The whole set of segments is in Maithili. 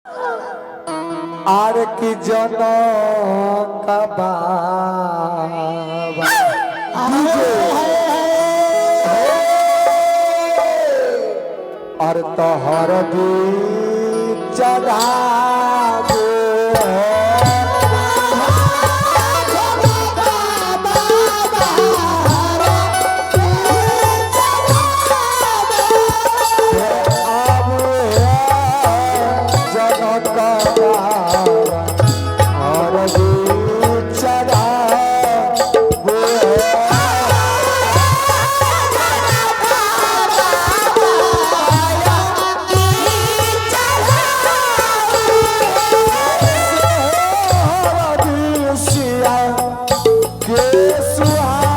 आर की जनक बाबा और तोहर भी चढ़ाबो। आबू जनक बाबा हर भी चढ़ाबो। सिया के सुहाग।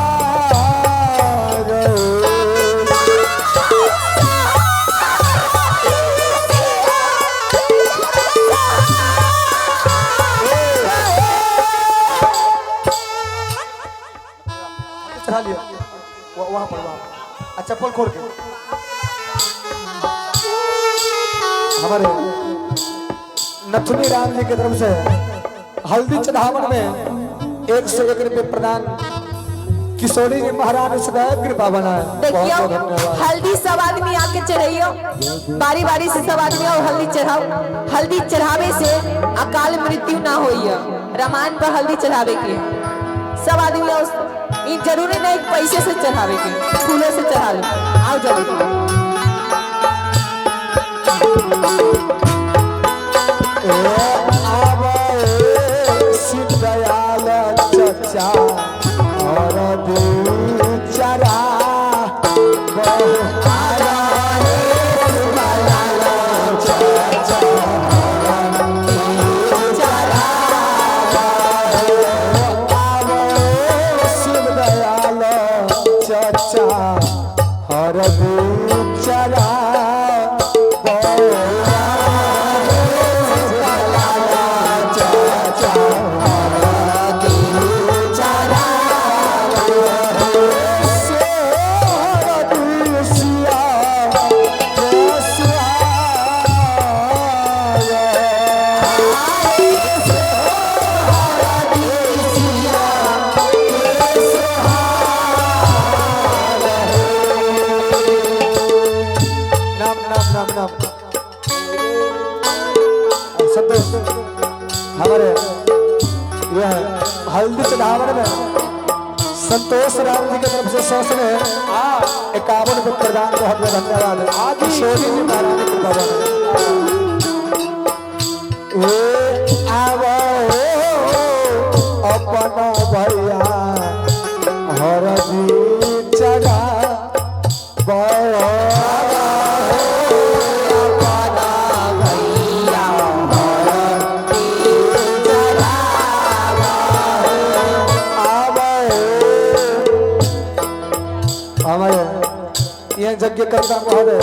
चढ़ा लिया वहाँ पर, वहाँ पर। अच्छा, चप्पल खोल के। हमारे नथुनी राम जी की तरफ से हल्दी चढ़ावन में 101 रुपये प्रदान, किशोरी जी महाराज ने सदैव कृपा बनाए। बहुत देखियो, बहुत धन्यवाद। हल्दी सब आदमी आके चढ़ाइयो, बारी बारी से सब आदमी आओ, हल्दी चढ़ाओ। हल्दी चढ़ावे से अकाल मृत्यु ना होई है। रामायण पर हल्दी चढ़ावे के सब आदमी आओ। ई जरूरी नहीं कि पैसे से चढ़ावे के, फूलों से चढ़ा लो। आओ जल्दी। ए आवे शिव दयाल चचा और चरा। शिव दयाल चचा हर चरा। नाम नाम नाम नाम। और सब दोस्त हमारे यह हल्दी चढ़ावन में संतोष राम जी की तरफ से 100 में 51 रुपये प्रदान, बहुत बहुत धन्यवाद। किशोरी जी महाराज की कृपा बनाए। ए आवो अपना भैया हर जी चढ़ा। हमारे यह यज्ञ करता महोदय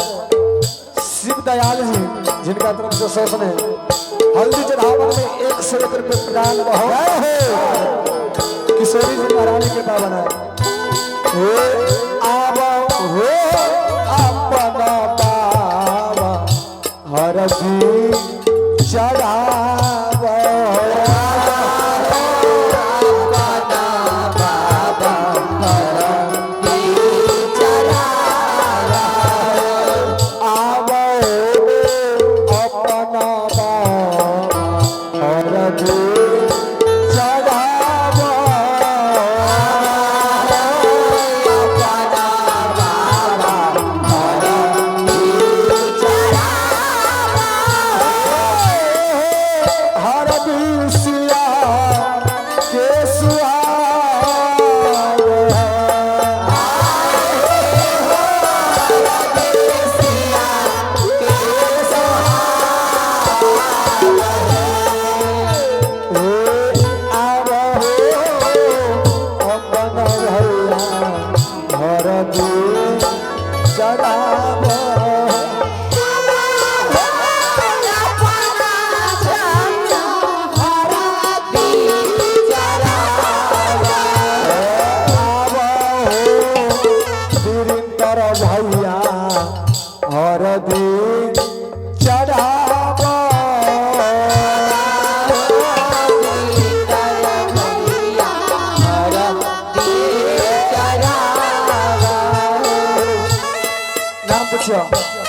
शिव दयाल जी, जिनका तरफ से 100 में हल्दी चढ़ावन में 101 रुपये प्रदान, बहुत हो किशोरी जी महारानी कृपा बनाए। हे आवा हो अपना बाबा हर जी चढ़ावा। आवो अपना बाबा हर जी चढ़ावा। अच्छा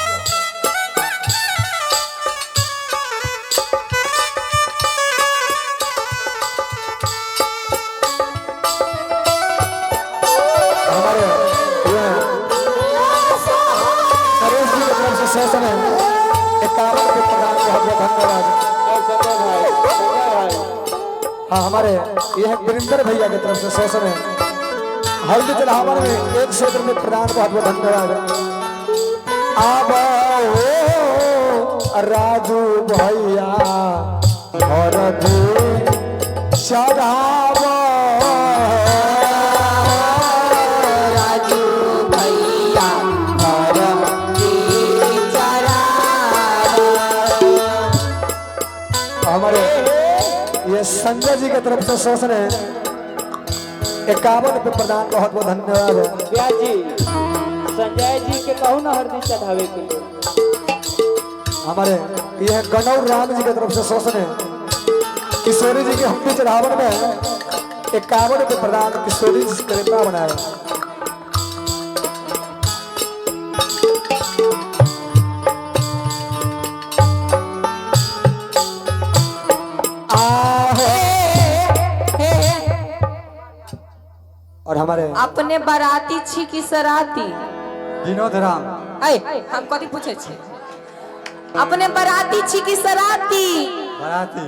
हमारे ये नरेश जी की तरफ से 151 के प्रदान, बहुत बहुत धन्यवाद। हाँ हमारे यह वीरेंद्र भैया की तरफ से 100 हल्दी चढ़ावन में 100 रुपये प्रदान, बहुत बहुत धन्यवाद। आब राजू भैया हरदी चढ़ावा, राजू भैया हरदी चढ़ावा। हमारे ये संजय जी की तरफ से 151 रुपये प्रदान, बहुत बहुत धन्यवाद। ब्याह जी संजय जी के कहू ना हरदी चढ़ावे के लिए। हमारे यह गणौर राम जी की तरफ से 100 किशोरी जी के हल्दी चढ़ावन में 51 रुपये प्रदान, किशोरी जी कृपा बनाए। और हमारे अपने बाराती छी की सराती विनोद राम ऐ हम कथी पूछे छी, अपने बाराती छी की सराती? बाराती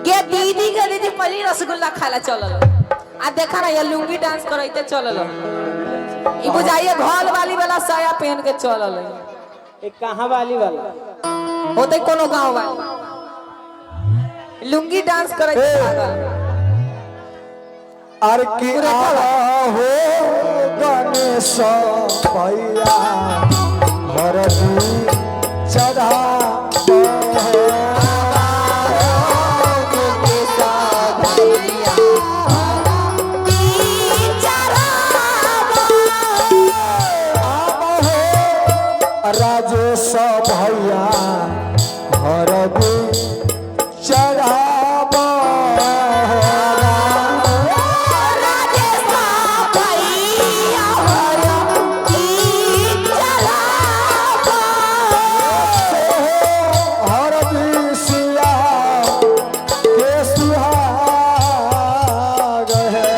गे दीदी के दीदी पहली रसगुल्ला खाला चलल आ देखा ना ये लुंगी डांस करैते चलल, ई बुझाइए घोल वाली वाला साया पहन के चलल। एक कहाँ वाली वाला होते कोनो गांव वाली लुंगी डांस करैते भागल। अर की हो गणेश भैया हरदी चढ़ा, राजेश भैया हरदी चढ़ावा, हरदी सिया के सुहाग है।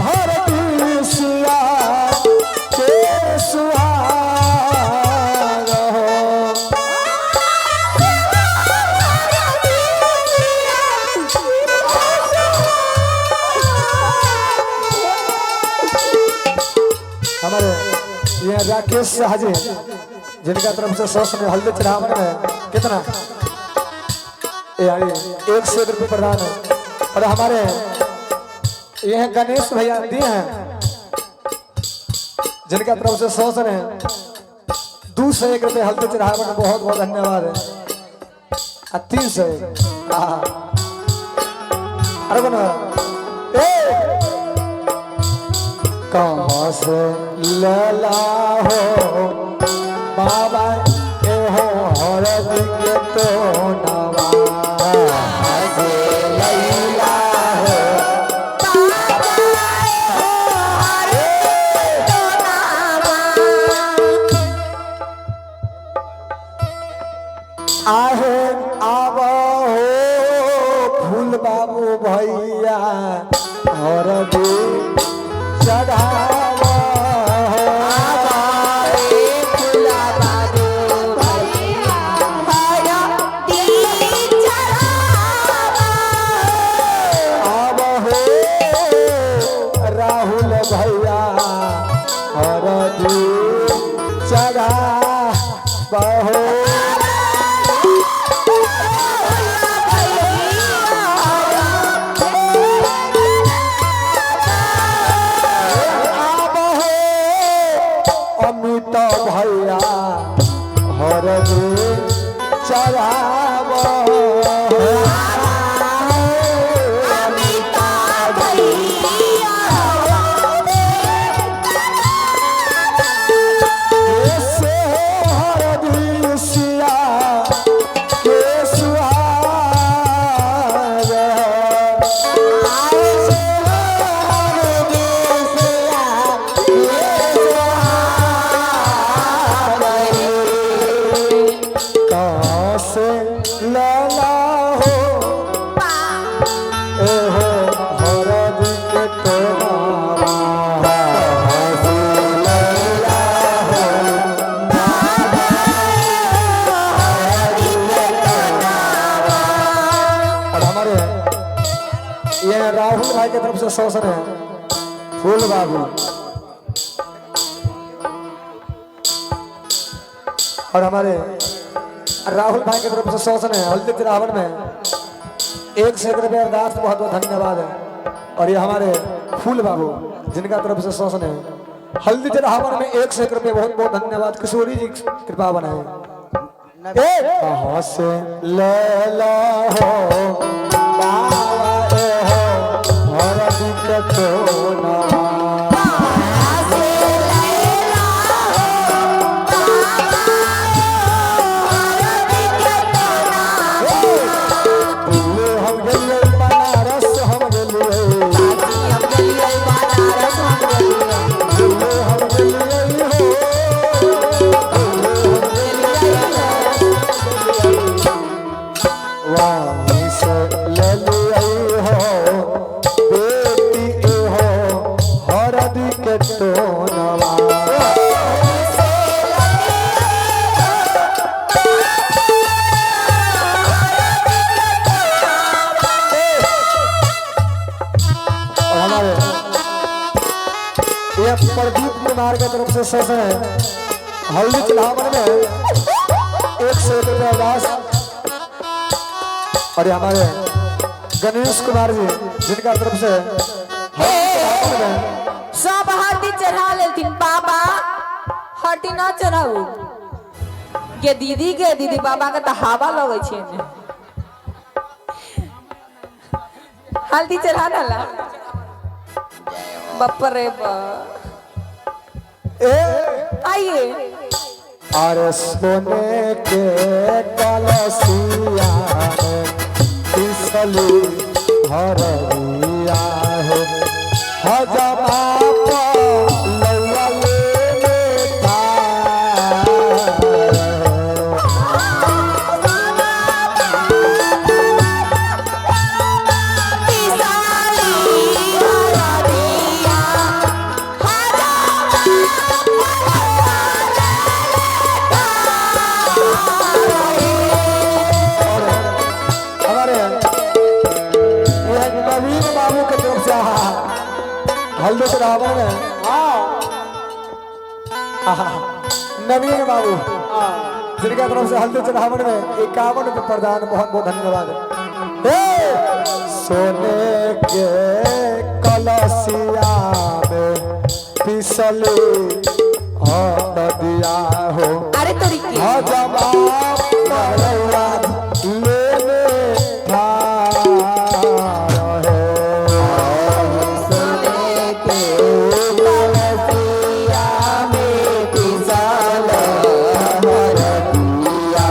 हरदी सिया के सुहाग हो। हमारे ये राकेश शाह जी जिनका तरफ से 100 में हल्दी चढ़ावन में कितना यानी 100 रुपये प्रदान है। और हमारे ये गणेश भैया दिए हैं जिनका तरफ से 100 है 201 रुपये हल्दी चढ़ावन में, बहुत बहुत धन्यवाद है। और 301 अरे बना ए कहाँ से लला हो बाबा ए हो हरदी के तो नवा लैला हो आहे आब हो फूल बाबू भैया हरदी चढ़ावा, आब हो राहुल भैया हरदी चढ़ावा हो। आब हो अमित भैया हरदी चढ़ावा, भैया। ये राहुल भाई की तरफ से 100 है फूल बाबू। और हमारे राहुल भाई की तरफ से 100 है हल्दी चढ़ावन में 101 रुपये अरदास, बहुत बहुत धन्यवाद है। और ये हमारे फूल बाबू जिनका तरफ से 100 है हल्दी चढ़ावन में 101 रुपये, बहुत बहुत धन्यवाद। किशोरी जी कृपा बनाए। कहाँ से ले लो हो बाबा ए हो हरदी के टोना, हम गेलियै बनारस, हम गेलियै हम गेलियै बनारस, हम गेलियै, हम गेलियै हो, वाही से ले लियै हो बेटी ए हो हरदी के टोनवा। और हमारे ये प्रदीप कुमार के तरफ से 100 है हल्दी चढ़ावन में 101 रुपये अरदास। और ये हमारे गणेश कुमार जी जिनका तरफ से हल्दी चढ़ावन में सब हल्दी चढ़ा लेलथिन। बाबा हल्दी ना चढ़ाऊ गे दीदी, गे दीदी बाबा के तऽ हवा लगै छै ने। हल्दी चढ़ा डाला बाप रे बा। ए आइए अरे सोने के कलसिया में पिसली हरदिया है, हजमा लौआ ले लेता। हमारे यह नवीन बाबू के तरफ से हल्दी चढ़ावन में नवीन बाबू जिनका तरफ से हल्दी चढ़ावन में 51 रुपये प्रदान, बहुत बहुत धन्यवाद। सोने के कलसिया में पिसली हरदिया हो, अरे तोरी के हजमा पलौआ लेने ठार है। सोने के कलसिया में पिसल हरदिया,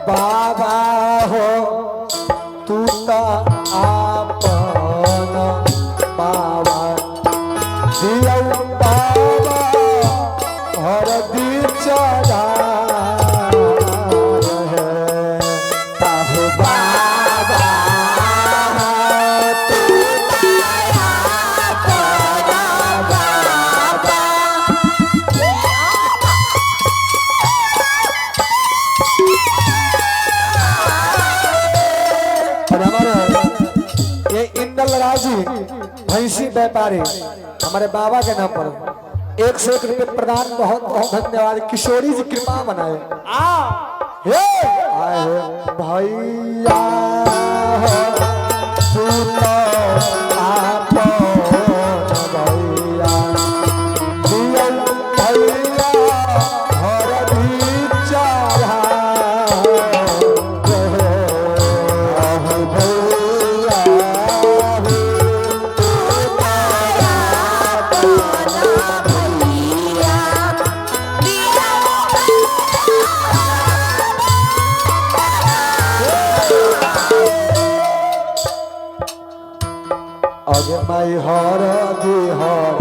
बाबा हो तू तो आपन बाबा दियौ बाबा हरदी चढ़ा है। बाबू बाबा तू तारा बाबा। और हमारे ये इंदल राज जी भैंसी व्यापारी हमारे बाबा के नाम पर 101 रुपये प्रदान, बहुत बहुत धन्यवाद। किशोरी जी कृपा बनाए। हे आए हे भैया हो तू तो आपन भैया दियौ भैया हरदी चढ़ा भैया अगे माई हर दी हर